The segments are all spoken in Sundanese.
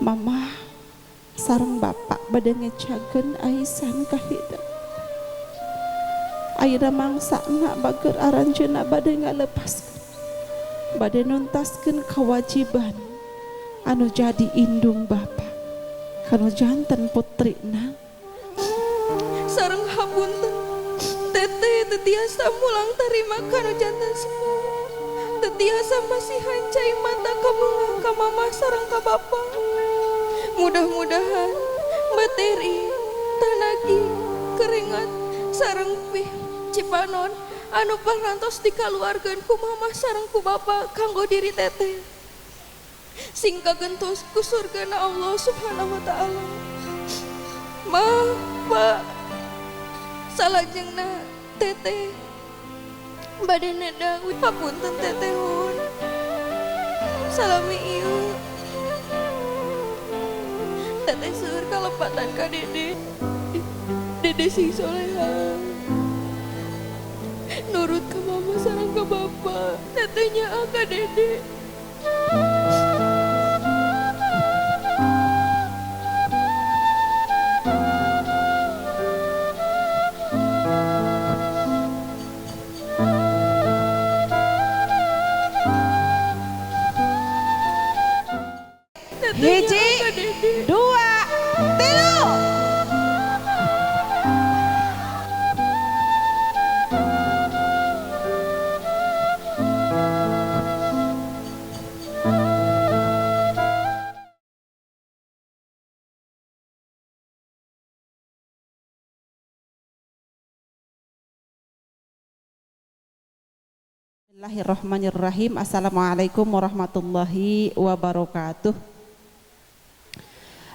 Mama sareng bapak bade ngecageun Aisan kahidep. Ayeuna mangsana bager aranjeunna bade ngalepaskeun, bade nuntaskeun kewajiban anu jadi indung bapak kanu janten putrina. Sareng hapunten teteh teu tiasa mulang tarima kanu janten sepuh, teu tiasa masihan cai mata kabungah ka mama sareng ka bapa. Mudah-mudahan materi tanagi keringat sareng pih cipanon anu parantos dikaluarkeun ku mama sareng ku bapa kanggo diri teteh sing kagentos ku surgana Allah Subhanahu wa taala. Ma, pa, salajengna teteh bade neda hapunten teteh hun salami ieu teteh seueur kalepatan ka dede. Dede sing soleha nurut ka mama sareng ka bapa, tetehnya ka dede. Hiji, dua, tilu. Bismillahirrahmanirrahim. Assalamualaikum warahmatullahi wabarakatuh.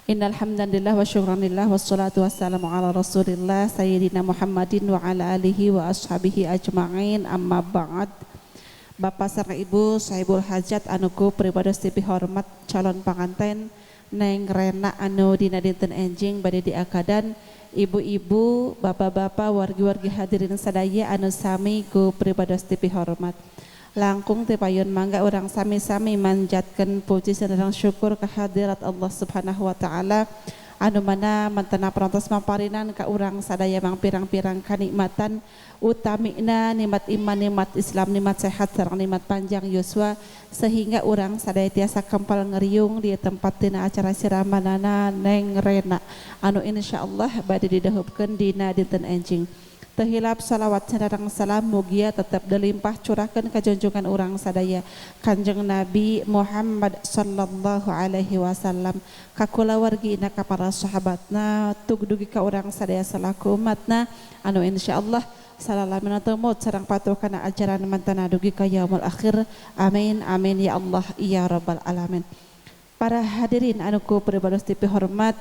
Innal hamdalillah wa syukranillah wassalatu wassalamu ala Rasulillah sayyidina Muhammadin wa ala alihi wa ashabihi ajma'in, amma ba'd. Bapak sareng Ibu sahibul hajat anu ku pribados dipihormat calon panganten Neng Rena anu dina dinten enjing bade diakadan, ibu-ibu, bapak-bapak, wargi-wargi hadirin sadaya anu sami ku pribados dipihormat. Langkung tepayun mangga urang sami-sami manjatkeun puji sareng syukur kehadirat Allah Subhanahu wa taala anu mana mantena parantos mamparinan ka urang sadaya mangpirang-pirang kanikmatan, utamina nikmat iman, nikmat Islam, nikmat sehat sareng nikmat panjang yuswa, sehingga urang sadaya tiasa kempal ngeriung di tempat dina acara siramanana Neng Rena anu insyaallah bade didahupkeun dina dinten enjing. Tehilap salawat sareng salam mugia tetap delimpah curahkan kajunjungan urang sadaya Kanjeng Nabi Muhammad sallallahu alaihi wasallam, ka kulawargina, ka para sahabatna, tug dugi ka urang sadaya salaku umatna anu insyaallah salalamina tumut sareng patuh kana ajaran mantana dugi ka yaumul akhir. Amin amin ya Allah ya rabbal alamin. Para hadirin anu ku pribados dipihormat,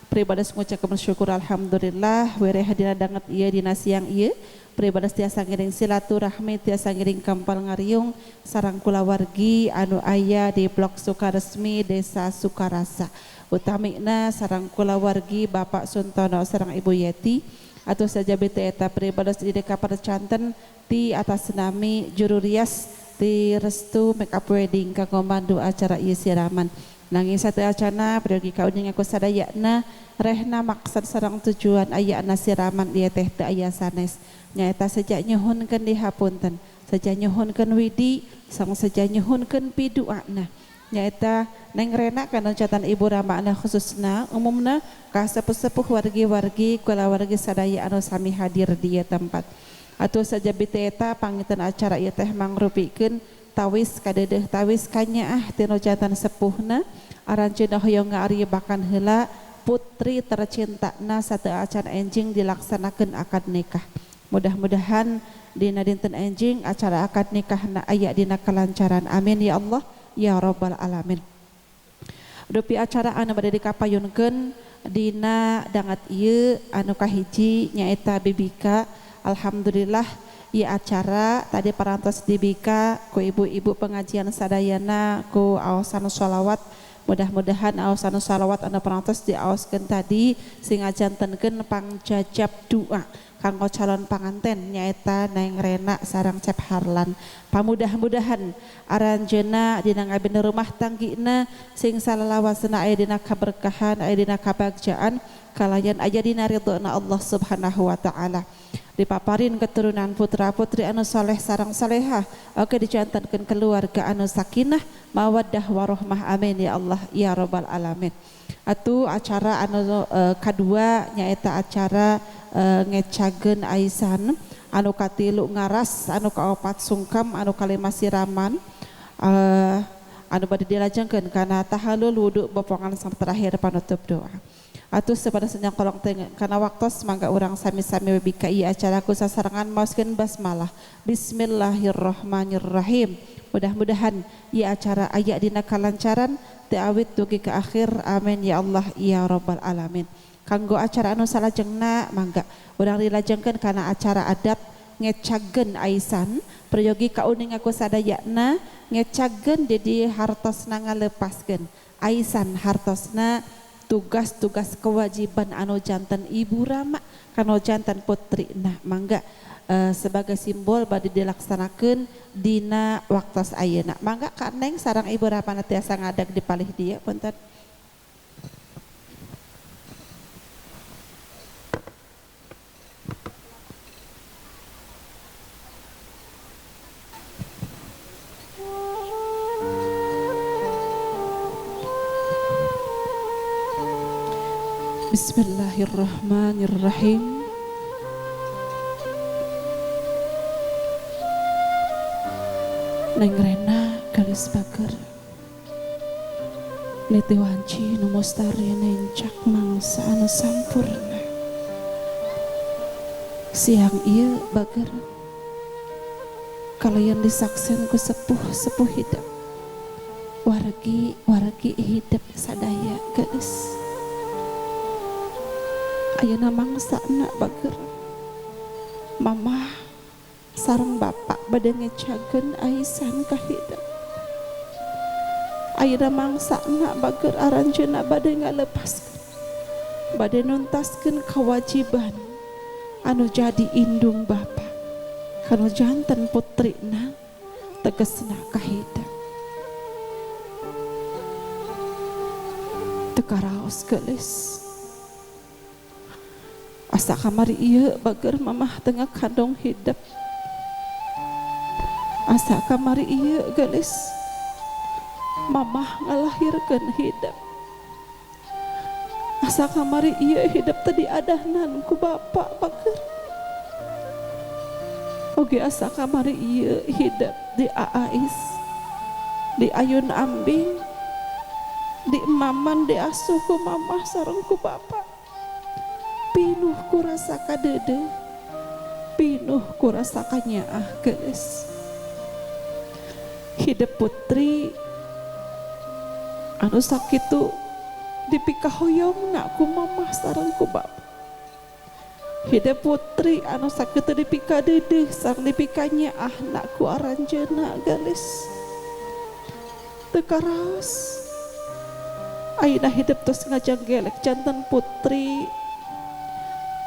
pribados ngucapkeun syukur alhamdulillah were hadina danget ieu dina siang ieu, pribados tiasa ngiring silaturahmi, tiasa ngiring kempal ngariung sareng kulawargi anu aya di Blok Sukaresmi Desa Sukarasa, utamina sareng kulawargi Bapak Suntono sareng Ibu Yeti atau saja bete eta pribados di deka percanten ti atas nami juru rias ti Restu Make Up Wedding kanggo mandu acara ieu siraman. Nanging satu acana peryogi kauning aku sadayana rehna maksad sareng tujuan ayana siraman ieu teh teu aya sanes, nyaeta seja nyuhunkeun dihapunten, seja nyuhunkeun widi sareng seja nyuhunkeun piduana, nyaeta Neng Rena kana ucatan Ibu Ramana khususna umumna ka sepuh-sepuh wargi-wargi kulawargi sadaya anu sami hadir di ieu tempat. Atuh saja bite eta panginten acara ieu teh mangrupikeun tawis kadedeh tawis kanyaah tinu jantan sepuhna aranjeunna hoyong ngaariebakan heula putri tercintana sateuacan enjing dilaksanakeun akad nikah. Mudah-mudahan dina dinten enjing acara akad nikahna aya dina kelancaran. Amin ya Allah ya rabbal alamin. Dupi acara anu bade dikapayunkeun dina dangat ieu anu kahiji nyaeta bibika. Alhamdulillah ieu acara tadi parantos dibika ku ibu-ibu pengajian sadayana ku aosan sholawat. Mudah-mudahan aosan sholawat anu parantos diaoskeun tadi sing ngajantenkeun pangjajab doa Kanggo calon panganten nyaeta Neng Rena sareng Cep Harlan. Pamudah-mudahan aranjeuna dina ngabina rumah tanggina sing salalawasna aya dina kaberkahan, aya dina kabagjaan, kalayan aya dina ridhona Allah Subhanahu wa taala. Dipaparin keturunan putra putri anu soleh sareng solehah, oke dijantankeun keluarga anu sakinah mawaddah warohmah, amin ya Allah ya rabbal alamin. Atuh acara anu kadua nyaeta acara ngecageun aisan, anu katilu ngaras, anu kaopat sungkem, anu kalima siraman, anu bade dilajengkeun kana tahalul wudu bopongan sampai terakhir panutup doa. Atuh sepada senyang kolong tengah kana waktos mangga urang sami-sami bika ieu acara ku sasarengan maoskeun basmalah. Bismillahirrahmanirrahim. Mudah-mudahan ieu acara aya dina kalancaran teu awit dugi ka akhir, amin ya Allah ya rabbal alamin. Kanggo acara anu salajengna mangga urang dilajengkeun kana acara adat ngecageun aisan, peryogi kauning aku sadayana ngecageun jadi hartosna ngalepaskeun aisan, hartosna tugas-tugas kewajiban anu janten ibu rama kanu janten putri. Nah mangga sebagai simbol bade dilaksanakeun dina waktos ayeuna. Mangga Kak Neng sareng ibu rama tiasa ngadag di palih dieu punten. Bismillahirrahmanirrahim. Neng Rena galis bager niti wanci nu mustari nencak mangsa anu sampurna. Siang ieu bager kalayan disaksen ku sepuh-sepuh hidup, wargi-wargi hidup sadaya geus. Ayeuna mangsana bager mamah sareng bapak bade ngecageun aisan ka hidup. Ayeuna mangsana bager aranjeunna bade ngalepaskeun, bade nuntaskeun kewajiban anu jadi indung bapa kanu janten putrina tegesna ka hidup. Teu karaos geulis asa kamari ieu bager mamah tengah kandung hidup. Asa kamari ieu geulis mamah ngalahirkeun hidup. Asa kamari ieu hidup teh diadahnan ku bapa bager. Oge asa kamari ieu hidup di aais, di ayun ambing, di emaman diasuh ku mamah sareng ku bapa. Pinuh ku rasa kadede, pinuh ku rasa kanyaah geus. Hidup putri anu sakitu dipikahoyongna ku mamah sareng ku bapa. Hidup putri anu sakitu dipikadeudeeh sareng dipikanyaahna ku aranjeunna geulis. Teu karaos ayeuna hidup tos ngajanggelek janten putri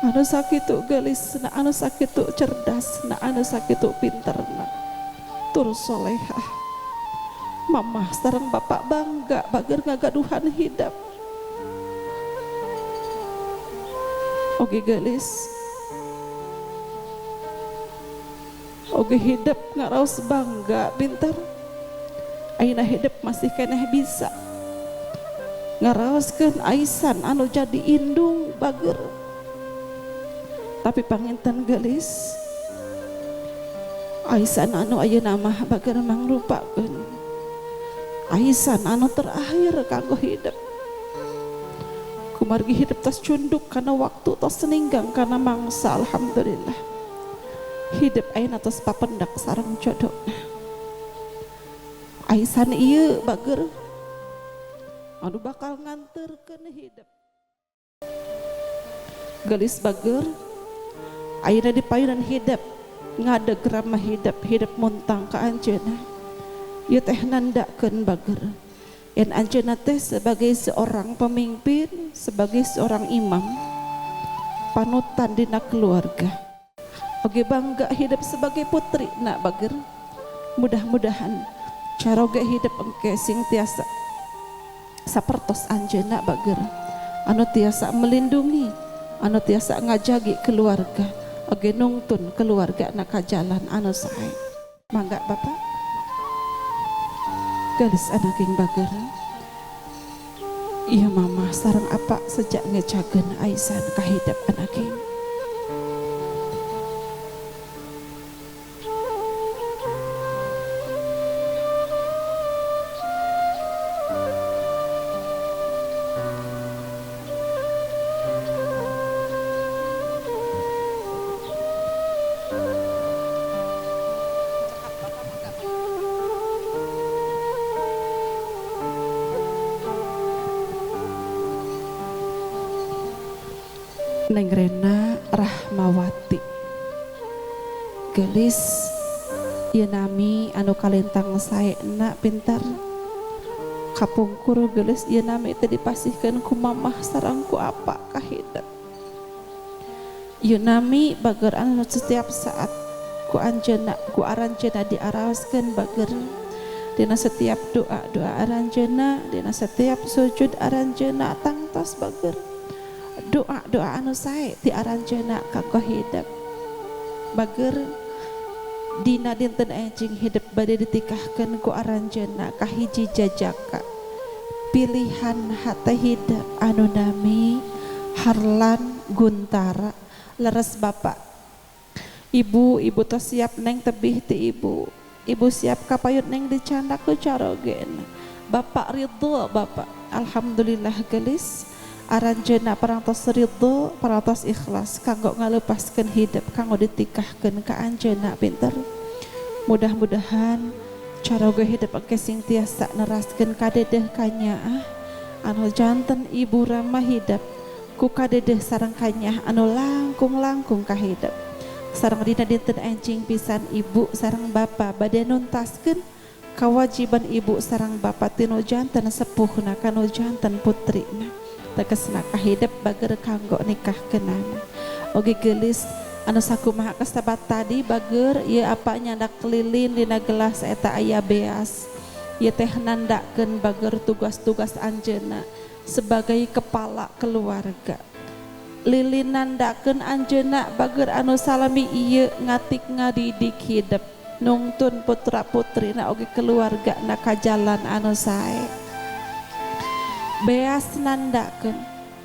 anu sakitu geulisna, anu sakitu cerdasna, anu sakitu pinterna, tur solehah. Mamah sareng bapak bangga bager ngagaduhan hidup. Oge geulis, oge hidup ngaraos bangga pinter. Ayeuna hidup masih keneh bisa ngaraoskeun aisan anu jadi indung bager. Tapi panginten geulis aisan anu ayeuna mah bager mangrupakeun aisan anu terakhir kanggo hidup. Kumargi hidup tos cunduk kana waktu tos ninggang kana mangsa, alhamdulillah. Hidup ayeuna tos papendak sareng jodona. Aisan ieu bager anu bakal nganterkeun hidup. Geulis bager ayeuna di payunan hidup ngadeg ramah hidup, hidup muntang ka anjeunna. Ieu teh nandakeun bager yen anjeunna teh sebagai seorang pemimpin, sebagai seorang imam, panutan dina keluarga. Oge bangga hidup sebagai putri nak bager. Mudah-mudahan caroge hidup engke sing tiasa sapertos anjeunna bager, anu tiasa melindungi, anu tiasa ngajagi keluarga, oge nungtun keluarga na ka jalan anu sae. Mangga Bapak. Gelis anaking bager. Iya mama sareng apa sejak ngejagen Aisan kahidap anaking. Neng Rena Rahmawati gelis ieu nami anu kalintang saena pintar kapungkur gelis ieu nami teh dipasihkeun ku mamah sareng ku apa kahidep ieu nami bager anu setiap saat ku anjeunna ku aranjeunna diaraoskeun bager dina setiap doa-doa aranjeunna dina setiap sujud aranjeunna tangtos bager doa-doa anu sae ti aranjeunna kanggo hidep bager dina dinten enjing hidep bade ditikahkeun ku aranjeunna ka hiji jajaka pilihan hate hidep anu nami Harlan Guntara. Leres bapak ibu, ibu tos siap neng tebih ti ibu, ibu siap kapayut neng dicandak ku carogena bapak ridho bapak. Alhamdulillah gelis aranjeunna parantos ridho parantos ikhlas kanggo ngalepaskeun hidup kanggo ditikahkeun ka anjeunna pinter. Mudah-mudahan caroge hidup engke sing tiasa neraskeun kadedeh kanyaah anu janten ibu ramah hidup ku kadedeh sareng kanyaah anu langkung-langkung kahidep sareng dina dinten enjing pisan ibu sareng bapa bade nuntaskeun kewajiban ibu sareng bapa tinu janten sepuhna kanu janten putrina tegesna kahidep bager kanggo nikah kenana. Oge gelis anu sakumaha kasebat tadi bager ieu apa nyandak lilin dina gelas eta aya beas ieu teh nandakeun bager tugas-tugas anjeunna sebagai kepala keluarga. Lilin nandakeun anjeunna bager anu salami ieu ngatik ngadidik hidep nungtun putra putrina oge keluarga na ka jalan anu sae. Beas nandakeun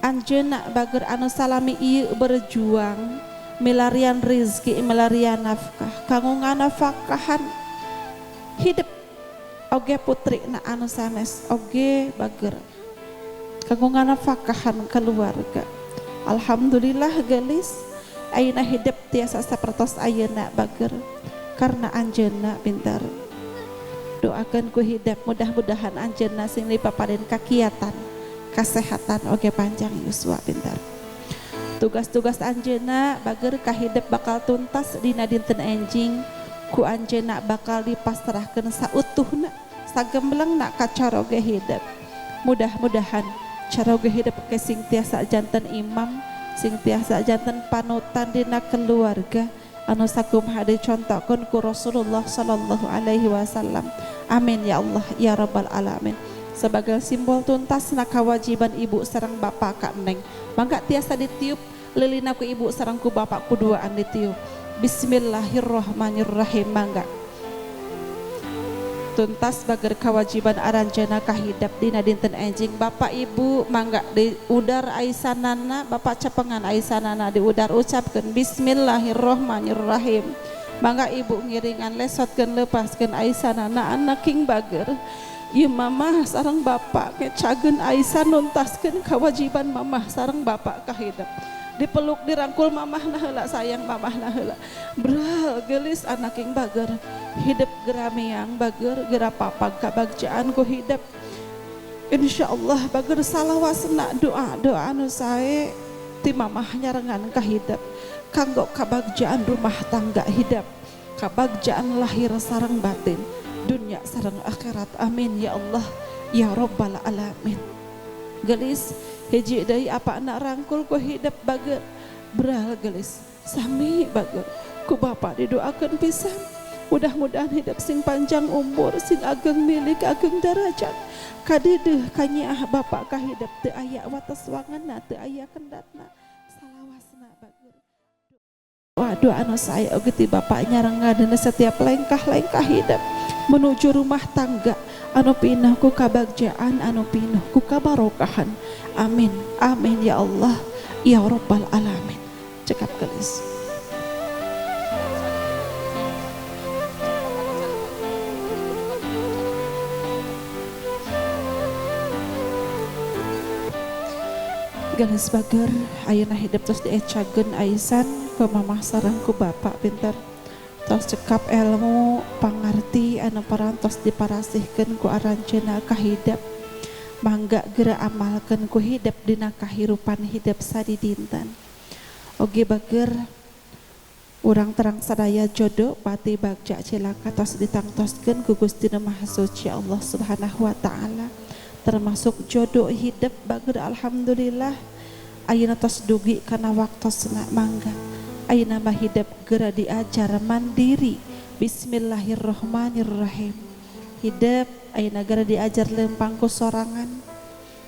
anjeunna bager anu salami ieu berjuang milarian rizki milarian nafkah kanggo nganafkahan hidup oge putri na anu sanes oge bager kanggo nganafkahan keluarga. Alhamdulillah gelis ayeuna hidup tiasa sapertos ayeuna bager karena anjeunna pintar. Doakeun ku hidup mudah-mudahan anjeunna sing dipaparin kakiatan kesehatan oge panjang yuswa pintar. Tugas-tugas anjeunna bager kahidep bakal tuntas dina dinten enjing ku anjeunna bakal dipasrahkeun sautuhna sagemblengna ka caroge hidep. Mudah-mudahan caroge hidep ke sing tiasa janten imam sing tiasa janten panutan dina keluarga anu sakumaha dicontohkeun ku Rasulullah sallallahu alaihi wasallam. Amin ya Allah ya rabbal alamin. Sebagai simbol tuntasna kewajiban ibu sareng bapak ka neng mangga tiasa ditiup lilina ku ibu sareng ku bapak kuduaan ditiup. Bismillahirrahmanirrahim. Mangga tuntas bager kewajiban aranjeunna kahidap dina dinten enjing. Bapak ibu mangga diudar aisanana bapak cepengan aisanana diudar ucapkeun bismillahirrahmanirrahim. Mangga ibu ngiringan lesotkeun lepaskeun aisanana anaking bager. Ieu mamah sareng bapak ngecageun aisan nuntaskeun kewajiban mamah sareng bapak kahidep. Dipeluk dirangkul mamahna heula sayang mamahna heula. Bral gelis anaking bager hidup geramiang bager gera papag kabagjaan ku hidup. Insyaallah bager salawasna doa-doa anu sae ti mamah nyarengan kahidep kanggo kabagjaan rumah tangga hidup, kabagjaan lahir sareng batin, dunia sareng akhirat. Amin ya Allah ya rabbal alamin. Gelis hiji deui apa anak rangkul ku hidup bager bral gelis sami bager Ku bapak didoakeun pisan. Mudah-mudahan hidup sing panjang umur, sing ageng milik, ageng derajat. Kadideuh kanyaah bapak kahidep teu aya wates wangenna, teu aya kendatna. Salawasna bager. Doa anu saya oge ti bapak nyarengga dina setiap lengkah-lengkah hidup menuju rumah tangga anu pinuh ku kabagjaan, anu pinuh ku kabarokahan. Amin. Amin ya Allah ya Rabbal alamin. Cekap gelis. Gelis bager ayeuna hidup terus diecageun aisan ku mamah sareng ku bapak pinter. Tos cekap ilmu pangarti anu parantos diparasihkeun ku aranjeunna ka hidep. Mangga geura amalkeun ku hidep dina kahirupan hidep sadidinten. Oge bager urang terang sadaya jodoh pati bagja cilaka tos ditangtoskeun ku Gusti Nu Maha Suci Allah Subhanahu wa taala. Termasuk jodoh hidup bager alhamdulillah ayeuna tos dugi kana waktosna mangga ayeuna mah hidup geura diajar mandiri. Bismillahirrahmanirrahim. Hidup ayeuna geura diajar lempang ku sorangan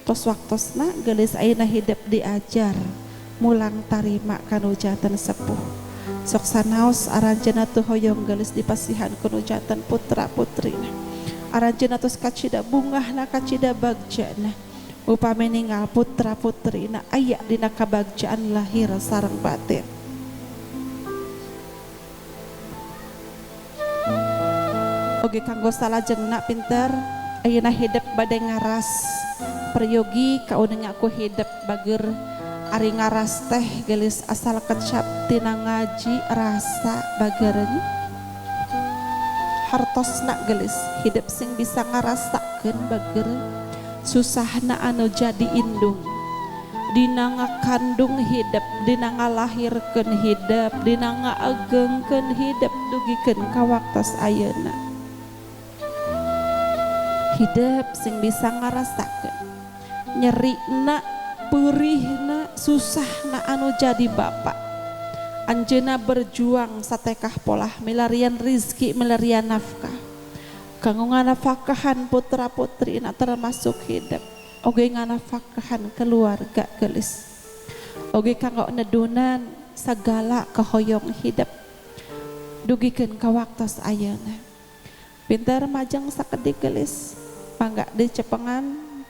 tos waktosna geulis ayeuna hidup diajar mulang tarima kanu janten sepuh. Sok sanaos aranjeunna teu hoyong geulis dipasihan kanu janten putra putrina. Aranjeunna tos kacida bungahna kacida bagjana upami ninggal putra putrina aya dina kabagjaan lahir sareng batin. Oge kanggo salajengna pinter ayeuna hidep bade ngaras peryogi kaunenga ku hidep bager ari ngaras teh geulis asal kecap tina ngaji rasa bagernya hartosna gelis hidup sing bisa ngarasakeun bager susahna anu jadi indung dina ngakandung hidup, dina ngalahirkeun hidup, dina ngaagengkeun hidup dugikeun ka waktos ayeuna. Hidup sing bisa ngarasakeun nyerina, peurihna, susahna anu jadi bapak. Anjeunna berjuang satekah polah milarian rizki, milarian nafkah. Kanggo nganafkahan putra putrina termasuk hidup. Oge nganafkahan keluarga gelis. Oge kanggo nedunan segala kehoyong hidup. Dugikeun ka waktos ayeuna. Pinter majeng sakedik gelis. Mangga dicepengan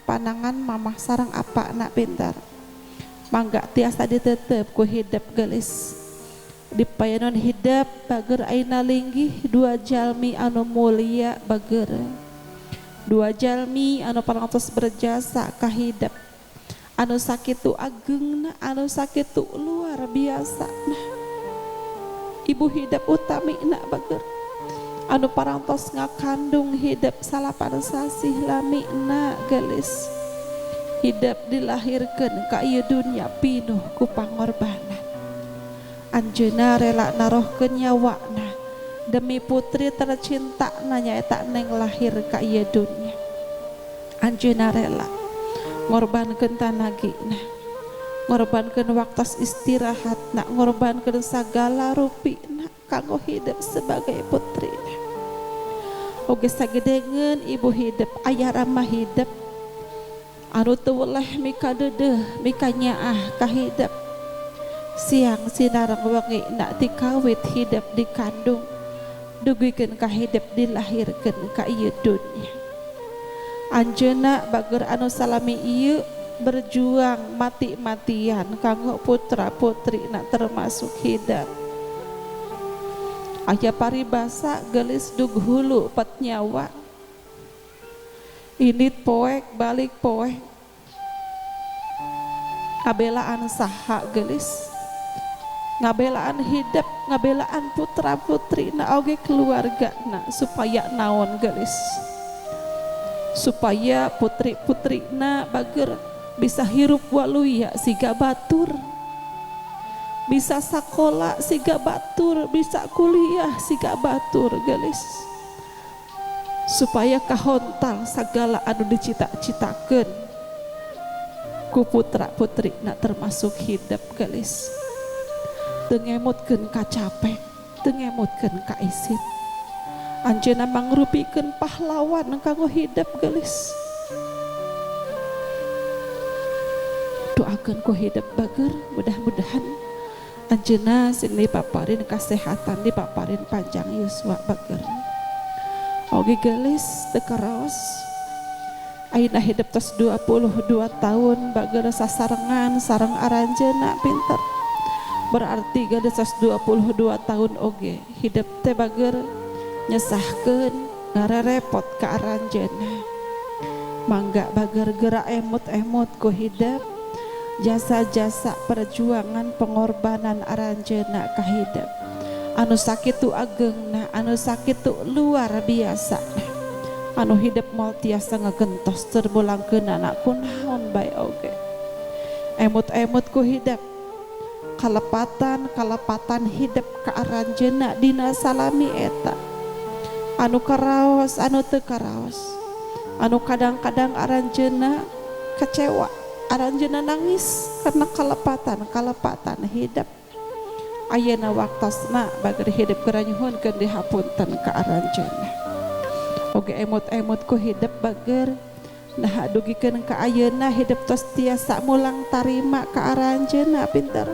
panangan mamah sareng apakna pinter. Mangga tiasa ditetep ku hidup gelis. Dipayanon hidup bager aina linggih dua jalmi anu mulia bager. Dua jalmi anu parantos berjasa ka hidep. Anu sakitu agengna, anu sakitu luar biasa. Nah, ibu hidep utamina bager. Anu parantos ngakandung hidep salapan sasih lamina gelis. Hidep dilahirkeun ka ieu dunya pinuh ku pangorbanan. Anjeunna rela narohkeun nyawana demi putri tercinta nyaeta neng lahir ka ieu dunya. Anjeunna rela ngorbankeun tanagina, ngorbankeun waktos istirahatna, ngorbankeun sagala rupina kanggo hidup sebagai putrina. Oge sagedengeun ibu hidup, ayah ramah hidup anu teu weleh mikadeudeuh mikanyaah ka hidup. Siang sinareng wengi nak dikawit hidup dikandung dugikeun ka hidup dilahirkeun ka ieu dunya. Anjeunna bager anu salami ieu berjuang mati-matian kanggo putra putrina termasuk hidup. Aya paribasa geulis dug hulu pet nyawa. Indit poek balik poek. Ngabelaan saha geulis. Ngabelaan hidup, ngabelaan putra putri na oge keluarga na supaya naon gelis, supaya putri putri na bager bisa hirup waluya siga batur, bisa sakola siga batur, bisa kuliah siga batur gelis, supaya kahontal segala anu dicita-citakeun ku putra putri na termasuk hidup gelis. Teu ngemutkeun kacape. teu ngemutkeun ka isin. Anjeunna mangrupikeun pahlawan kanggo hidep geulis. Doakeun ku hidep bager, mudah-mudahan anjeunna sing dipaparin kasehatan, dipaparin panjang yuswa bager. Oge geulis teu karaos. Ayeuna hidep tos 22 tahun bager sasarengan sareng aranjeunna pinter. Berarti geulis tos 22 tahun oge hidep teh bager nyesahkeun ngarerepot ka aranjeunna. Mangga bager geura emut-emut ku hidep jasa-jasa perjuangan pengorbanan aranjeunna ka hidep. Anu sakitu ageungna, anu sakitu luar biasa. Anu hidep moal tiasa ngagentos terbulangkeunana kunaon bae oge. Emut-emut ku hidep kalepatan-kalepatan hidep ka aranjeunna dina salami eta. Anu karaos, anu teu karaos. Anu kadang-kadang aranjeunna kecewa, aranjeunna nangis karena kalepatan-kalepatan hidep. Ayeuna waktosna bager hidep keur nyuhunkeun dihapunten ka aranjeunna. Oge emut-emut ku hidep bager nah dugikeun ka ayeuna hidep tos tiasa mulang tarima ka aranjeunna pinter.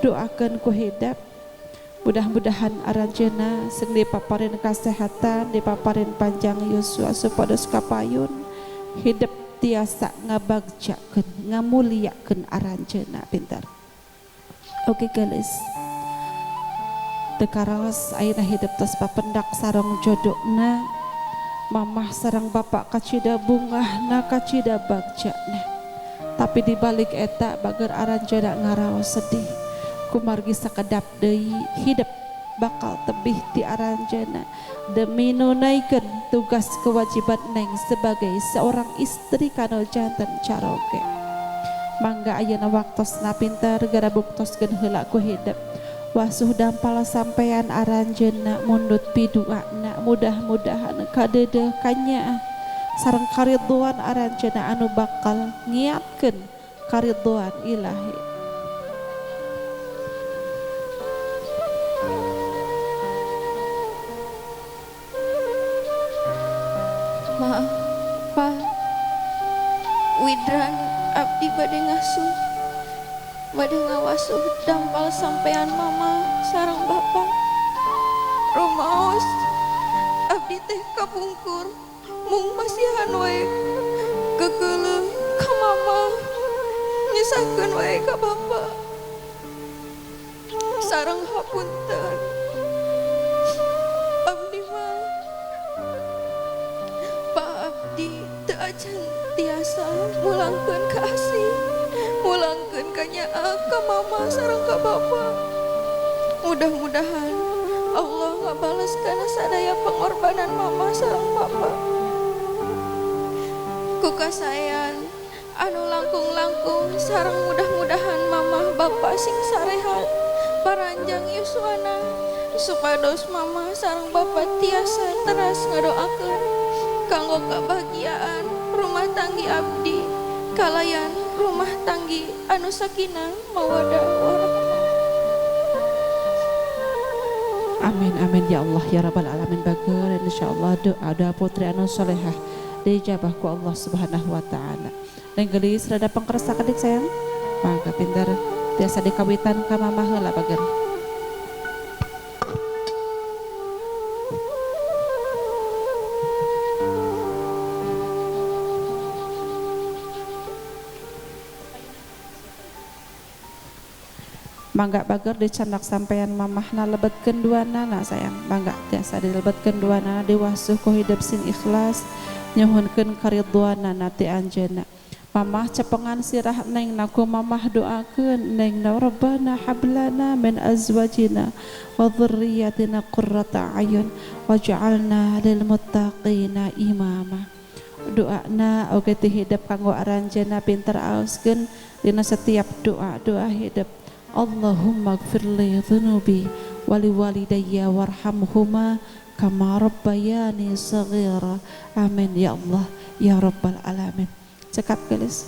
Doakeun ku hidep mudah-mudahan aranjeunna sing dipaparin kasehatan, dipaparin panjang yuswa supados kapayun hidep tiasa ngabagjakeun, ngamuliakeun aranjeunna pinter. Oke gelis. Teu karaos ayeuna hidep tos papendak sareng jodona. Mamah sareng bapak kacida bungahna, kacida bagjana. Tapi dibalik eta bager aranjeunna ngaraos sedih. Kumargi sakedap deui hidep bakal tebih ti aranjeunna demi nunaikeun tugas kewajiban neng sebagai seorang istri kanu janten caroge. Mangga ayeuna waktosna pinter gara buktoskeun heula ku hidep. Wasuh dampal sampean aranjeunna mundut piduana, mudah-mudahan kadeudeeh kanyaah sareng karidhoan aranjeunna anu bakal ngiatkeun karidhoan ilahi. Maaf, Pak. Widran abdi bade ngasuh, bade ngawasuh dampal sampean mama sareng bapak. Rumaos abdi teh kapungkur mung masihan wae kekeuleuh ka mama, nyesahkeun wae ka bapak. Sareng hapunten abdi mah Pak abdi teu acan tiasa mulangkeun ka asih, mulangkeun ka nyaah ka mama sareng ka bapa. Mudah-mudahan Allah ngabales kana sadaya pengorbanan mama sareng bapa. Ku kasaean anu langkung-langkung sareng mudah-mudahan mama bapa sing sarehat paranjang yuswana supados mama sareng bapa tiasa teras ngadoakeun kanggo kebahagiaan rumah tanggi abdi kalayan rumah tanggi anu sakinah mawadah warahmah. Amin amin ya Allah ya rabbal alamin. Bager insyaallah doa doa putri anu solehah dijabah ku Allah Subhanahu wa taala. Neng geulis rada pangkersa kedik sayang. Mangga pinter tiasa dikawitan ka mamah heula bager. Mangga bager dicandak sampean mamahna lebetkeun duanana sayang. Mangga tiasa dilebetkeun duanana diwasuh ku hidep sing ikhlas nyuhunkeun karidhoanana ti anjeunna. Mamah cepengan sirah neng naku mamah doakeun neng na rabbana hablana min azwajina wa dzurriyyatina qurrata ayun waj'alna lil muttaqina imama. Doana oge ti hidep kanggo aranjeunna pinter aoskeun dina setiap doa-doa hidep. Allahumma gfirli dhunubi wali walidayya warhamhuma kama rabbayani saghira. Amin ya Allah ya rabbal alamin. Cekap gelis.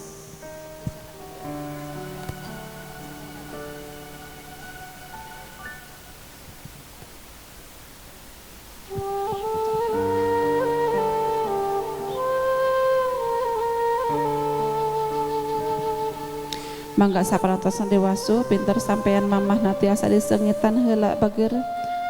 Mangga saparantosan dewasu pinter sampean mamah tiasa disengitan heula bager.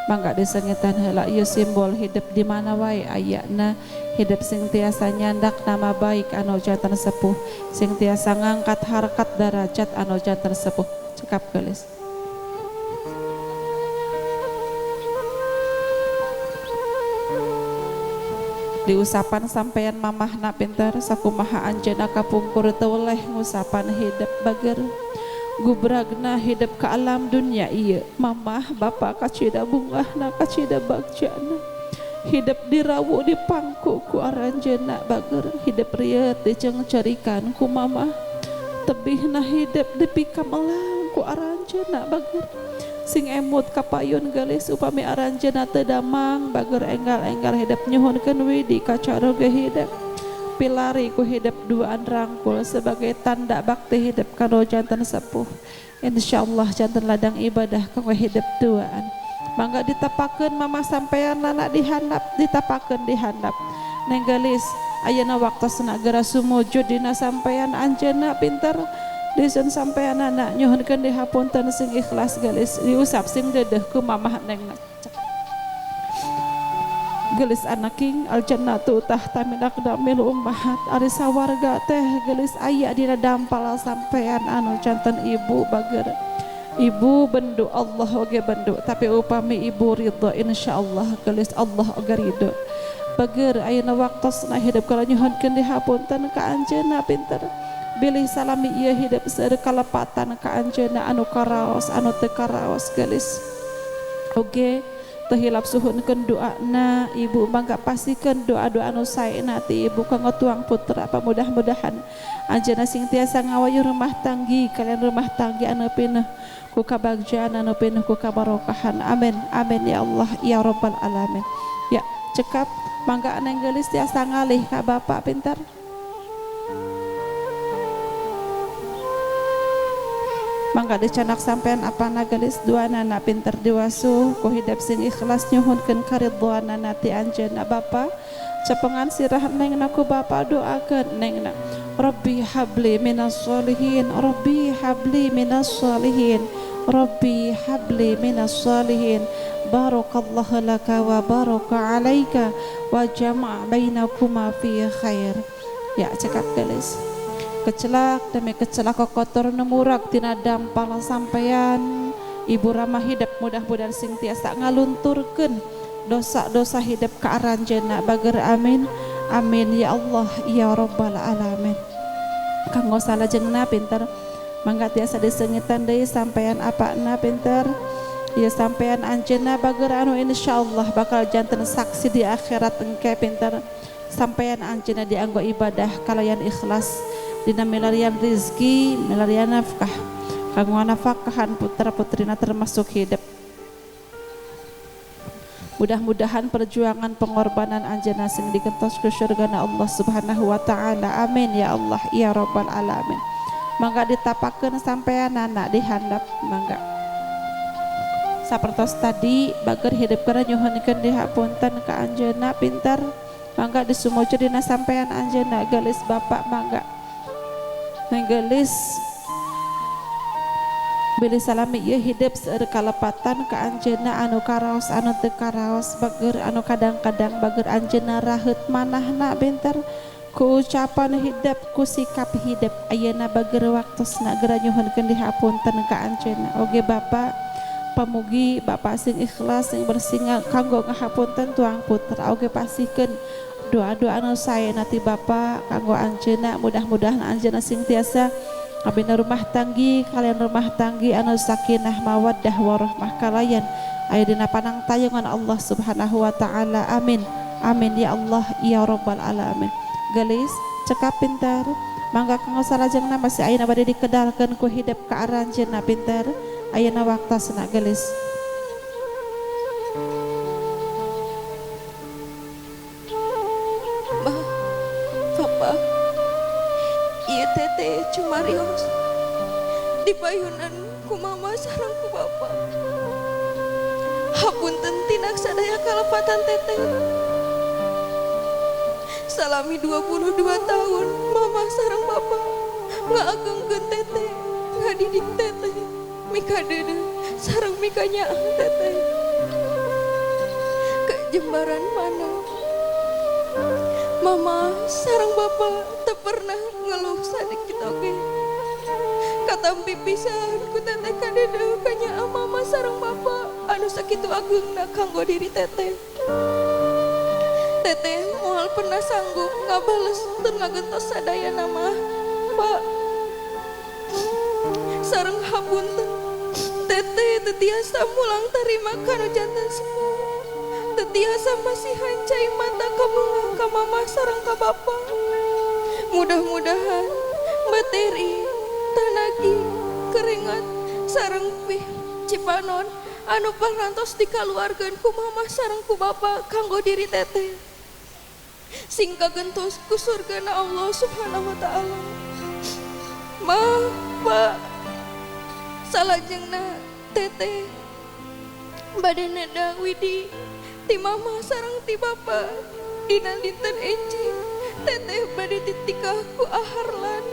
Mangga disengitan heula ieu simbol hidup di mana wae ayana hidup sing tiasa nyandak nama baik anu janten sepuh, sing tiasa ngangkat harkat darajat anu janten sepuh. Cekap gelis. Diusapan sampean mamahna pinter sakumaha anjeunna kapungkur teu weleh ngusapan hidup bager. Gubragna hidup ke alam dunia ieu mamah bapak kacida bungahna kacida bagjana hidup dirawu dipangku ku aranjeunna bager, hidup rieut diceungcerikan ku mamah, tebihna hidup dipikamelang ku aranjeunna bager. Sing emut kapayun gelis upami aranjeunna teu damang bager, enggal-enggal hidup nyuhunkeun widi kacaroge hidup pilari ku hidup duaan rangkul sebagai tanda bakti hidup kanu janten sepuh. Insyaallah janten ladang ibadah kanggo hidup duaan. Mangga ditapakeun mama sampean lana dihandap, ditapakeun dihandap. Neng gelis ayeuna waktosna geura sumujud dina sampean anjeunna pinter. Disun sampean anak nyuhunkeun dihapunten sing ikhlas gelis, diusap sing dedeh ku mamah neng. Gelis anaking aljannatu tahta min aqdamil ummahat, ari sawarga teh gelis aya dina dampal sampean anu janten ibu bager. Ibu bendu Allah oge bendu, tapi upami ibu ridho insyaallah gelis Allah oge ridho. Bager ayeuna waktosna hidup kala nyuhunkeun dihapunten ka anjeunna pinter. Bilih salami ieu hidup seueur kalepatan ka anjeunna anu karaos anu teu karaos gelis. Oge teu hilap suhunkeun doana ibu, mangga pastikeun doa-doa anu saena ti ibu kanggo tuang putra. Pamudah-mudahan anjeunna sing tiasa ngawayuh rumah tanggi kalian rumah tanggi anu pinuh ku kabagjaan anu pinuh ku kabarokahan. Amin amin ya Allah ya rabbal alamin. Ya cekap mangga neng geulis tiasa ngalih ka bapak pinter. Mangga dicanak sampean apana gelis duanana pinter diwasuh ku hidup sing ikhlas nyuhunkeun karidhoanana ti anjeunna bapa. Cepengan sirah nengna ku bapa doakeun nengna. Rabbi habli minas sholihin, Rabbi habli minas sholihin, Rabbi habli minas sholihin. Barakallahu laka wa baraka alaika wa jama'a bainakuma fi khair. Ya cekap gelis. Kecelak demi kecelak kotor nemurak tina dampal sampean ibu ramah hidup mudah-mudahan sing tiasa ngalunturkeun dosa-dosa hidup ka aranjeunna bager. Amin amin ya Allah ya rabbal alamin. Kanggo salajengna pinter mangga tiasa disengitan deui sampean apana pinter ya sampean anjeunna bager anu insyaallah bakal janten saksi di akhirat engke pinter. Sampean anjeunna dianggo ibadah kalayan ikhlas dina milarian rizki, milarian nafkah, kanggo nafkahan putra putrina termasuk hidup. Mudah-mudahan perjuangan pengorbanan anjeunna sing digentos ke surgana Allah Subhanahu wa taala. Amin ya Allah ya rabbal alamin. Mangga ditapakeun sampean anak dihandap mangga. Sapertos tadi bager hidup kana nyuhunkeun dihapunten ka anjeunna pinter. Mangga disumujud dina sampean anjeunna gelis bapak mangga. Nenggelis bilih salami ieu hidup seueur kalepatan ka anjeunna anu karaos anu teu karaos bager anu kadang-kadang bager anjeunna raheut manahna pinter ku ucapan hidup ku sikap hidup ayeuna bager waktosna geura nyuhunkeun dihapunten ka anjeunna. Oge bapak pamugi bapak sing ikhlas sing bersinga kanggo ngahapunten tuang putra. Oge pasihkeun doa-doa anu saena ti bapa kanggo anjeunna, mudah-mudahan anjeunna sing tiasa ngabina rumah tanggi kalian rumah tanggi anu sakinah mawaddah warahmah kalayan aya dina panangtayungan Allah Subhanahu wa taala. Amin amin ya Allah ya rabbal alamin. Gelis cekap pinter mangga kanggo salajengna masih ayeuna bade dikedalkeun ku hidup ka aranjeunna pinter ayeuna waktosna gelis. Teteh cumarios dipayunan ku mama sareng ku bapa. Hapunten tindak sadaya kalepatan teteh. Salami 22 tahun mama sareng bapa ngaagengkeun teteh. Ngadidik teteh mika deudeuh sareng mika nyaah teteh. Ke jembaran mana mama sareng bapak teu pernah ngeluh sadikit oge. Katampi pisan ku teteh kadeudeuh ka nyaah mama sareng bapak anu sakitu ageungna kanggo diri teteh. Teteh moal pernah sanggup ngabales tur ngagentos sadayana mah, Pak. Sareng hapunten teteh teu tiasa mulang tarima kana janten sepuh. Teu tiasa masihan cai mata kabungah ka mama sareng ka bapa. Mudah-mudahan materi tanagi keringat sareng pih cipanon anu parantos dikaluarkeun ku mama sareng ku bapa kanggo diri teteh. Sing kagentos ku surgana Allah Subhanahu wa taala. Ma, Pak, salajengna teteh bade neda widi ti mama sareng ti bapa dina dinten enjing teteh bade ditikah ku Aharlan.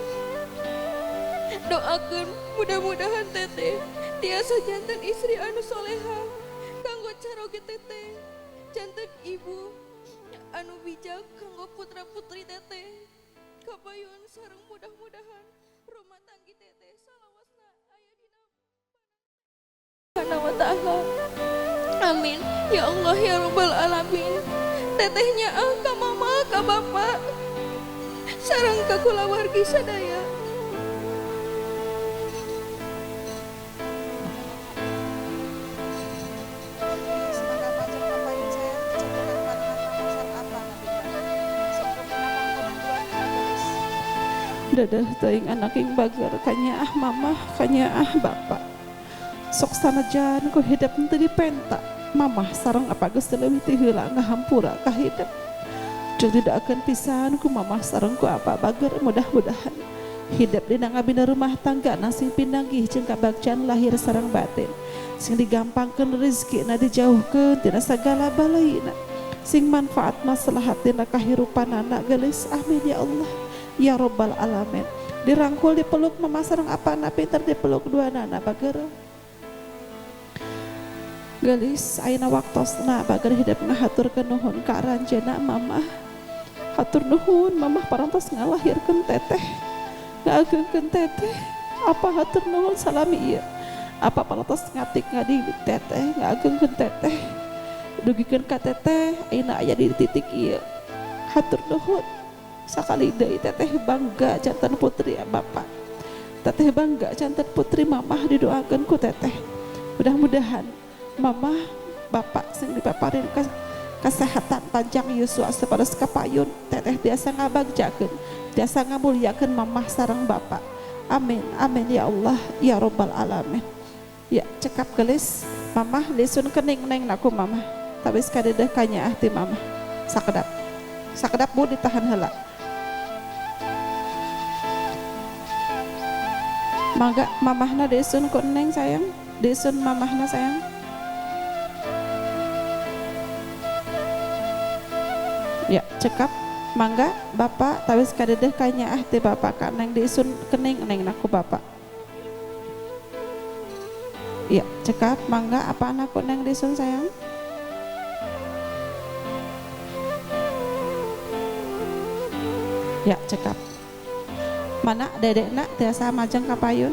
Doakeun mudah-mudahan teteh tiasa janten istri anu soleha kanggo caroge teteh, janten ibu anu bijak kanggo putra-putri teteh. Kapayun sareng mudah-mudahan rumah tanggi teteh salawasna aya dina Subhanahu wa ta'ala. Amin ya Allah ya Rabbal alamin. Tetehnya ka mama ka bapa sareng ka kulawargi sadaya. Dadah teuing anak ing bager kanyaah mamah kanyaah bapak. Sok sanajan ku hidep teu dipenta mamah sareng apa geus leuwih ti heula ngahampura ka hidep. Jeung didoakeun pisan ku mamah sareng ku apa bager mudah-mudahan hidep dina ngabina rumah tangga sing pinanggih jeung kabagjan lahir sareng batin. Sing digampangkeun rezekina dijauhkeun tina sagala balaina. Sing manfaat maslahat dina kahirupanana geulis. Amin ya Allah ya Rabbal alamin. Dirangkul dipeluk mama sareng apana pinter dipeluk dua nana bager. Gelis ayeuna waktosna bager hidep ngahaturkeun nuhun ka aranjeuna mamah. Hatur nuhun mamah parantos ngalahirkeun teteh, ngaagengkeun teteh. Apa hatur nuhun salami ieu. Apa parantos ngatik ngadidik teteh, ngaagengkeun teteh. Dugikeun ka teteh ayeuna aya di titik ieu. Hatur nuhun. Sakali deui teteh bangga janten putri bapak. Teteh bangga janten putri mamah didoakeun ku teteh. Mudah-mudahan mamah bapak sing dipaparin kesehatan panjang yuswa sapados kapayun teteh tiasa ngabagjakeun, tiasa ngamuliakeun mamah sareng bapak. Amin amin ya Allah ya Rabbal alamin. Ya cekap gelis mamah lisun kening neng naku mamah. Tabis kadedeh kanyaah ti mamah. Sakedap. Sakedap bu ditahan heula. Mangga mamahna disun ku neng sayang, disun mamahna sayang. Ya cekap mangga bapak tawis kadedeh kanyaah ti bapak ka neng disun kening neng naku bapak. Ya cekap mangga apa anakku neng disun sayang. Ya cekap. Mana dedek nak tiasa majeng kapayun?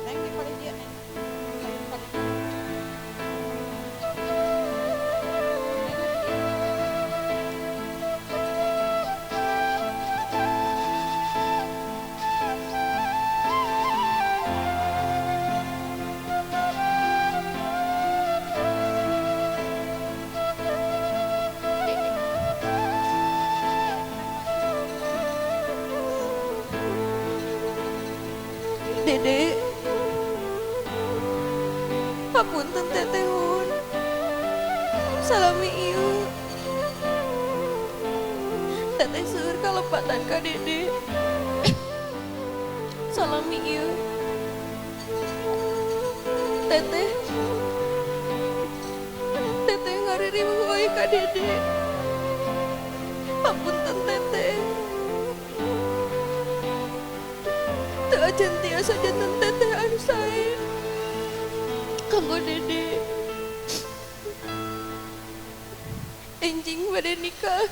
Neng di paling dia neng. Dede, hapunten tetehun, salami ieu, teteh seueur kalepatan ka dede, salami ieu, teteh, teteh ngaririweuh wae ka dede, hapunten teteh. Sanajan tiasa janten teteh anu sae kanggo Dede. Enjing bade nikah,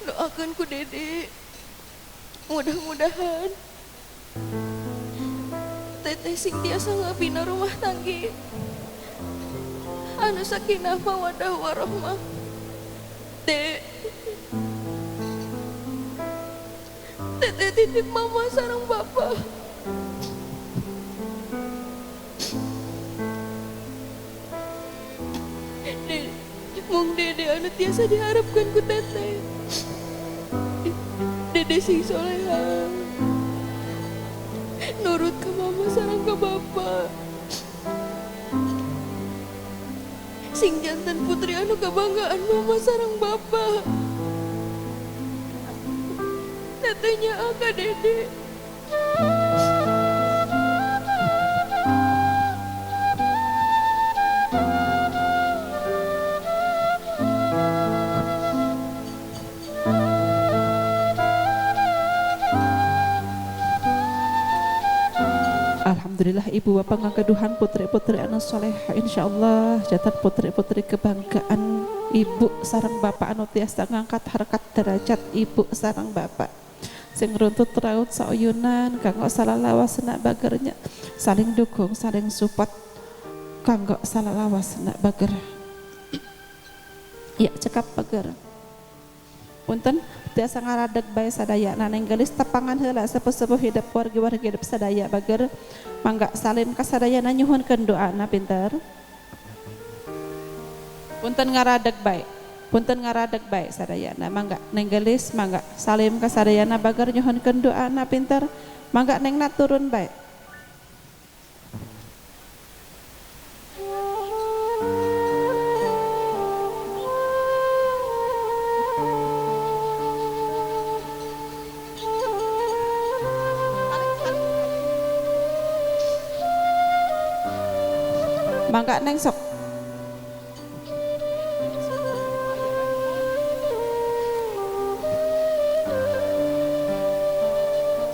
doakan ku Dede, mudah-mudahan teteh sing tiasa ngabina rumah tanggi anu sakinah mawaddah warahmah. Dek, teteh titip mama sareng bapak. Dek, mung Dede anu tiasa diharapkan ku teteh. Dede sing soleha, nurut ke mama sareng ke bapak. Sing jantan putri anu kebanggaan mama sareng bapak. Tetehnya aka Dede. Alhamdulillah ibu bapak ngagaduhan putri-putri anu soleha, insyaallah jantan putri-putri kebanggaan ibu sareng bapak anu tiasa ngangkat harkat derajat ibu sareng bapak sing runtut raut sauyunan kanggo salalawasna bagernya, saling dukung saling support kanggo salalawasna bager. Ya cekap bager. Punten tiasa ngaradeg bae sadayana neng gelis tepangan heula sepuh-sepuh hidup wargi-wargi hidup sadaya bager, mangga salim ka sadayana nyuhunkeun doana pinter. Punten ngaradeg bae, punten ngaradeg bae sadayana, mangga neng gelis mangga salim ka sadayana bager nyuhunkeun doana pinter, mangga nengna turun bae. Mangga neng sok.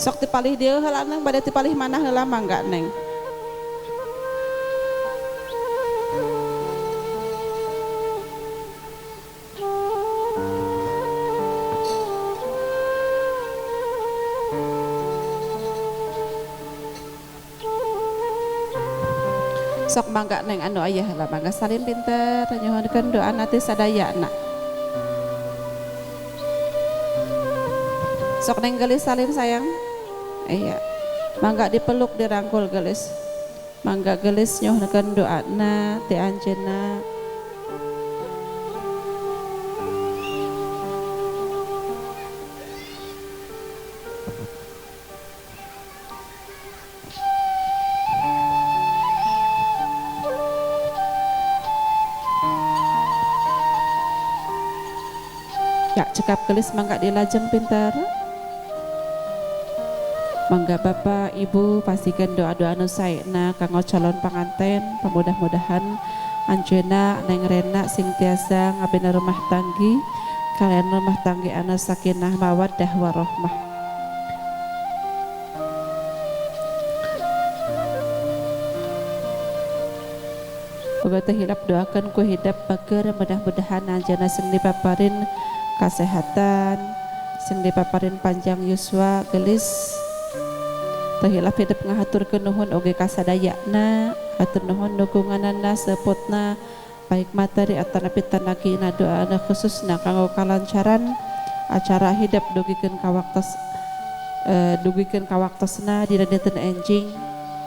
Sok tipalih dieu heula neng, bade tipalih mana heula mangga neng. Sok mangga neng anu ayah lah, mangga salim pinter nyuhunkeun doa nanti sadayana. Sok neng gelis salim sayang. Iya. Mangga dipeluk dirangkul gelis. Mangga gelis nyuhunkeun doana ti anjeunna. Ya, cekap gelis mangga dilajeng pinter. Mangga bapak ibu pastikan doa-doa nu saena kanggo calon panganten, mudah-mudahan anjeunna neng Rena sing tiasa ngabina rumah tanggi kalian rumah tanggi anu sakinah mawaddah warahmah. Boga teu hilap doakeun ku hidap bager, mudah-mudahan anjeunna sing dipaparin kesehatan, sing dipaparin panjang yuswa gelis. Teu hilap hidup ngahaturkeun nuhun oge kasadayana, hatur nuhun dukunganana sepotna baik materi atanapi tanagina doana khususna kanggo kalancaran acara hidup dugikeun ka waktos dugikeun ka waktosna dina dinten enjing.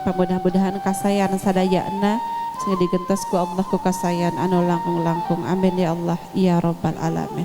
Pamudah-mudahan kasayan sadayana sing digentos ku Allah ku kasayan anu langkung-langkung. Amin ya Allah ya rabbal alamin.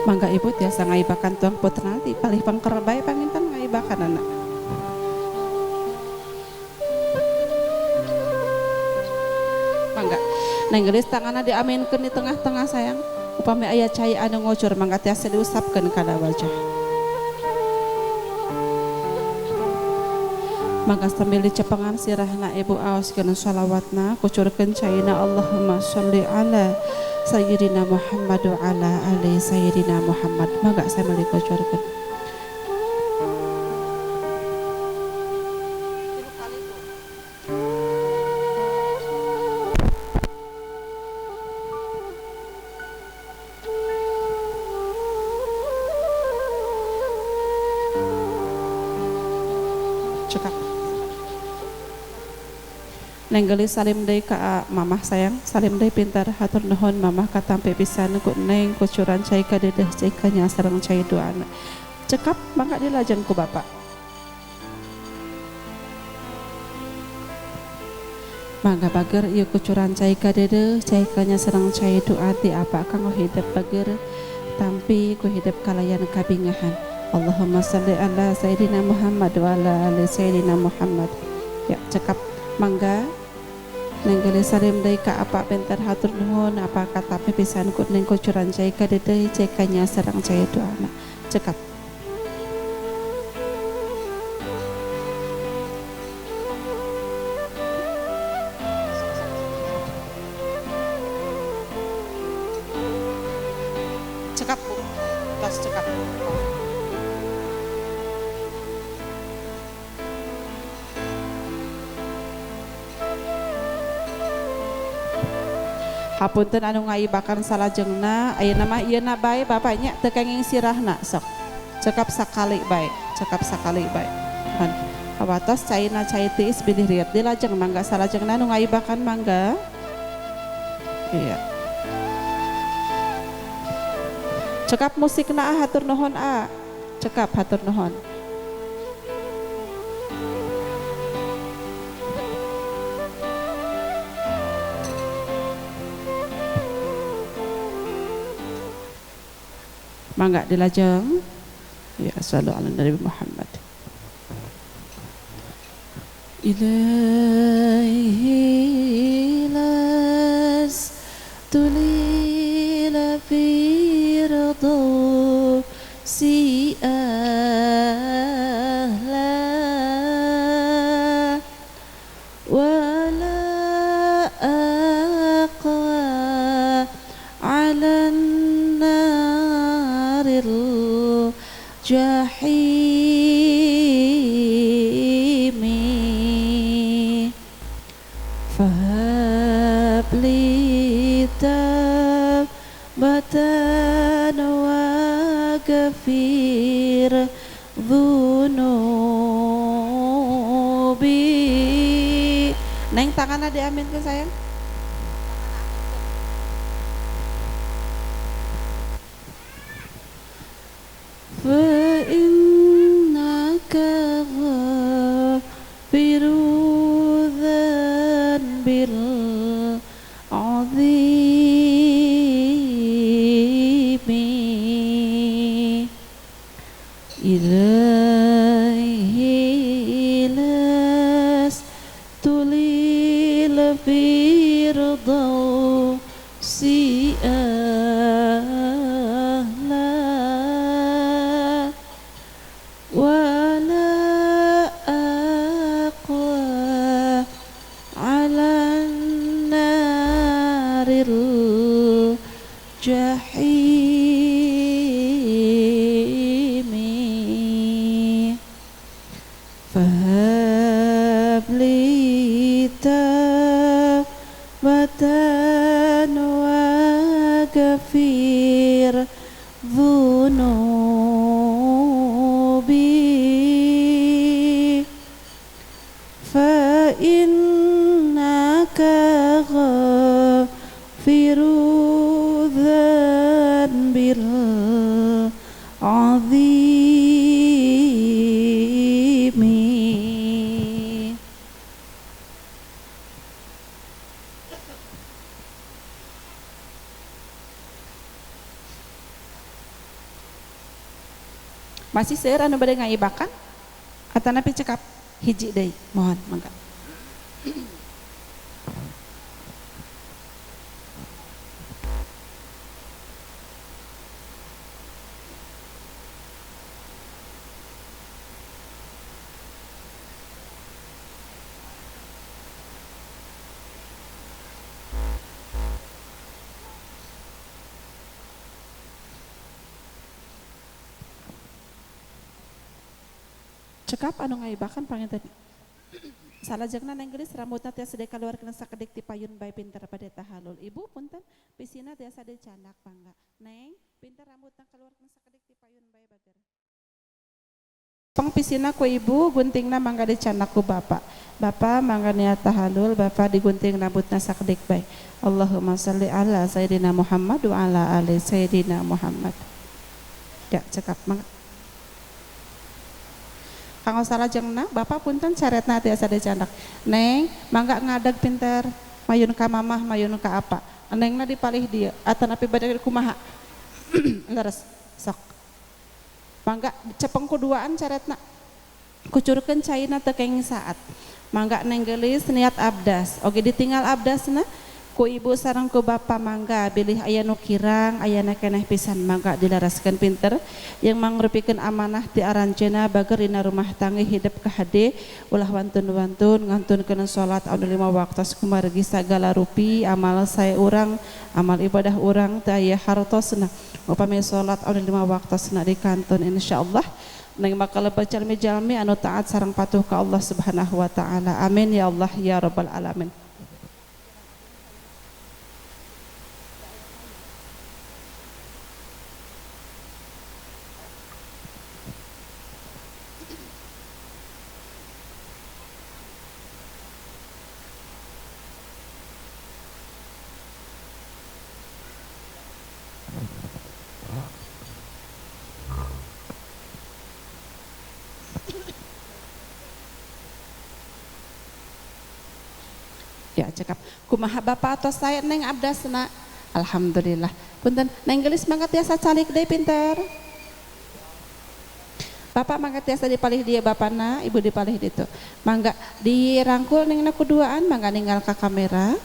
Mangga ibu tiasa ngaibakan tuang putra di palih pangker bae panginten ngaibakan anak. Mangga. Neng geulis tanganna diaminkeun di tengah-tengah sayang. Upami aya cai anu ngocor mangga tiasa diusapkeun kana wajah. Mangga sambil dicepengan sirahna ibu aoskeun shalawatna kucurkeun caina Allahumma sholli ala Sayyidina Muhammad wa ala ali Sayyidina Muhammad. Mangga sambil dikucurkeun. Cekap. Neng geulis salim deui ka mamah sayang, salim deui pintar hatur nuhun mamah katampi pisan ku neng kucuran cai kadeudeung cai kanya sareng cai doana. Cekap mangga dilajeng ku bapak. Mangga bager ieu kucuran cai kadeudeung cai kanya sareng cai doa ti apa kanggo hidep bager tampi ku hidep kalayan kabingahan. Allahumma shalli ala Sayyidina Muhammad wa ala ali Sayyidina Muhammad. Ya cekap mangga. Neng geulis salim deui ka apa bentar hatur nuhun apa katapi pisan ku neng kucuran cai kadeudeung cai kanya sareng cai doana. Cekap. Cekap Bu. Tos cekap. Hapunten anu ngaibakan salajengna ayeuna mah ieu na bae bapaknya teu kenging sirahna sok. Cekap sakali bae, cekap sakali bae. Mun kawatos caina cai tiis bilih riet dilajeng mangga salajengna anu ngaibakan mangga. Iya. Cekap musikna hatur nuhun a. Cekap hatur nuhun. Mangga dilajeng. Ya sallu ala Nabi Muhammad. Ilaihi lastu lil firdausi ahla wala aqwa ala الجحيم فهب لي توبة وغفر ذنوبي. Neng tanganna diaminkeun sayang. فإنك غافر الذنب العظيم إليه لست للفردوس أهلا ولا أقوى على النار الجحيم فهب لي توبة وغفر ذنوبي فإنك غافر الذنب العظيم. Masih seueur anu bade ngaibakan atanapi cekap hiji deui, mohon mangga. Cekap anu ngaibakan panginten. Salajengna Neng Gelis rambutna tiasa dikaluarkeun sakedik ti payun bae pinter bade tahalul. Ibu punten pisina tiasa dicandak mangga. Neng pinter rambutna kaluarkeun sakedik ti payun bae bager. Pangpisina ku ibu, guntingna mangga dicandak ku bapak. Bapak mangga niat tahalul, bapak digunting rambutna sakedik bae. Allahumma shalli ala sayidina Muhammad wa ala ali sayidina Muhammad. Ya cekap mangga. Kanggo salajengna bapak punten caretna tiasa dicandak. Neng mangga ngadeg pinter mayun ka mamah mayun ka apa. Nengna dipalih dieu atanapi bade kumaha. Leres sok. Mangga cepeng kuduaan caretna. Kucurkeun caina teu kenging saat. Mangga Neng Geulis niat abdas. Oge ditinggal abdasna ku ibu sareng ku bapa mangga bilih aya nu kirang ayana keneh pisan mangga dilaraskeun pinter yang mangrupikeun amanah ti aranjeuna bager dina rumah tangga hidup kahade ulah wantun-wantun ngantunkeun salat anu 5 waktu kumargi sagala rupi amal sae urang amal ibadah urang teu aya hartosna upami salat anu 5 waktosna dikantun insyaallah neng bakal jalmi-jalmi anu taat sareng patuh ka Allah Subhanahu wa taala. Amin ya Allah ya rabbal alamin. Ya cekap kumaha bapak atau saya neng abdasna. Alhamdulillah. Punten Neng Geulis mangga tiasa calik deui pinter. Bapak mangga tiasa dipalih dia bapana, ibu dipalih ditu. Mangga dirangkul nengna kuduaan, mangga ninggal ka kamera.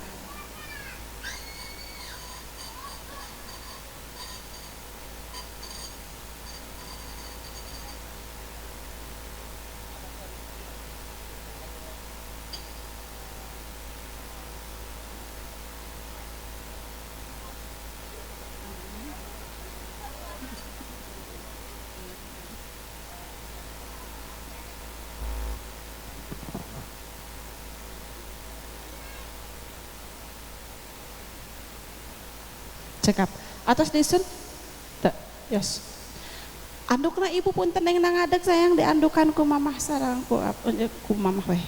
Cekap atas disun teu yos andukna ibu punten neng ngadeg sayang diandukan ku mamah sareng ku mamah weh.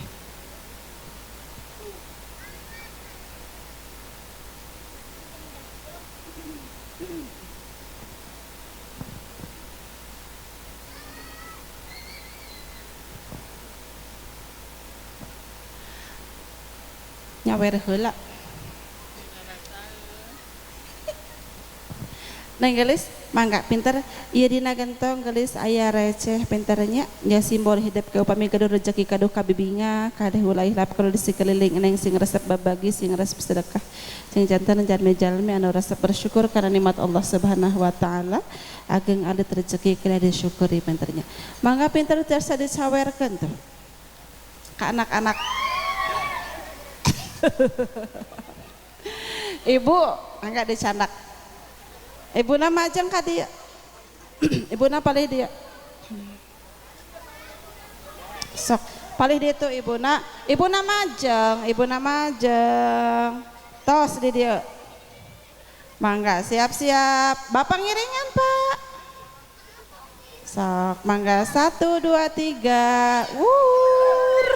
Nyawer heula. Neng Geulis mangga pinter ieu dina gentong Geulis aya receh pinternya ya simbol hidup ke upami gaduh rezeki kaduh kabibinga kadeh ulah hilap kalau di sekeliling neng sing resep babagi sing resep sedekah sing janten jalmi-jalmi anu resep bersyukur karena nikmat Allah Subhanahu wa taala ageng alit rezeki kena disyukuri pinternya. Mangga pinter tiasa disawerkeun tuh ka anak-anak. Ibu mangga dicandak. Ibu nama majeng ka dieu. Ibu na palih dieu. Sok palih dieu tuh ibu na. Ibu na majeng, ibu na majeng. Tos di dieu. Mangga siap-siap. Bapak ngiringan, Pak. Sok mangga 1 2 3. Wur.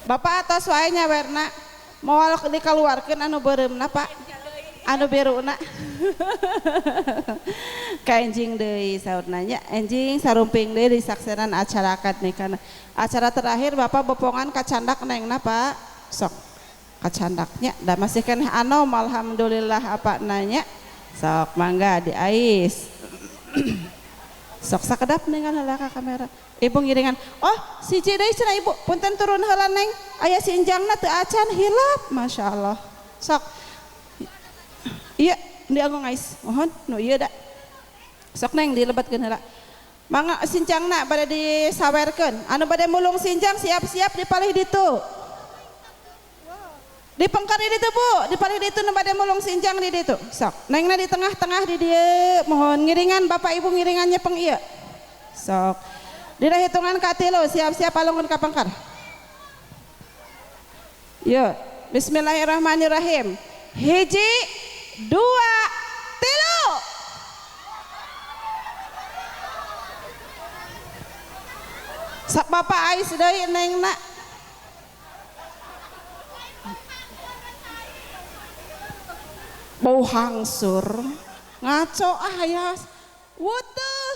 Bapak atos wae nyawerna moal dikaluarkeun anu beureumna Pak. Anu biruna. Ka enjing deui saurna nya, enjing sarumping deui disaksenan acara akad nikah. Acara terakhir Bapak bopongan kacandak nengna Pak. Sok kacandaknya da masih keneh anom alhamdulillah apa nanya. Sok mangga diais. Sok sakedap ningal heula ka kamera. Ibu ngiringan. Oh, siji deui cenah ibu, punten turun heula neng. Aya si injangna teu acan hilap, masyaallah. Sok. Iya, dianggo ngais. Mohon nu ieu da. Sok neng dilebetkeun heula. Mangga sinjangna bade disawerkeun. Anu bade mulung sinjang siap-siap di palih ditu. Di pengker di ditu Bu, di palih ditu nu bade mulung sinjang di ditu. Sok, nengna di tengah-tengah di dieu. Mohon ngiringan Bapak Ibu ngiringannya peng ieu. Sok. Dina hitungan katilu, siap-siap alungun ka pengker. Yuk, bismillahirrahmanirrahim. Hiji, dua, tilu. Sok Bapak ais deui nengna. Bau hangsur ngaco ah ya wuteuh.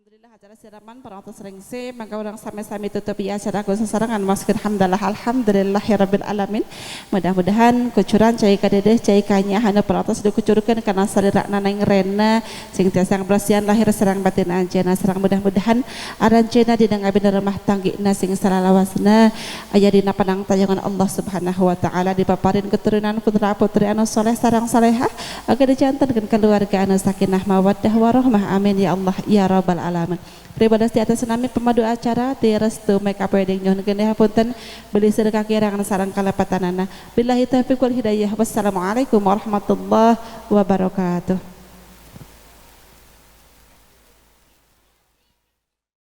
Alhamdulillah acara siraman parantos rengse maka urang sami-sami tutup ieu acara ku sasarengan maskeun hamdalah alhamdulillahirabbil alamin. Mudah-mudahan kucuran cai kadedeh cai kanyaahna parantos dikucurkeun kana salirana Neng Rena sing tiasa ngabersihan lahir sareng batin anjeunna sareng mudah-mudahan aranjeunna dina ngabina rumah tanggina sing salalawasna aya dina panangtayungan Allah Subhanahu wa taala dipaparin keturunan putra putri anu soleh sareng salehah agar dijantenkeun keluarga anu sakinah mawaddah warahmah amin ya Allah ya rabbal alamin. Pribadi di atas nami pemadu acara ti restu make up wedding nyuhunkeun hapunten beli sedekah kirangan sareng kalepatanana. Billahi taufiq wal hidayah. Wassalamualaikum warahmatullahi wabarakatuh.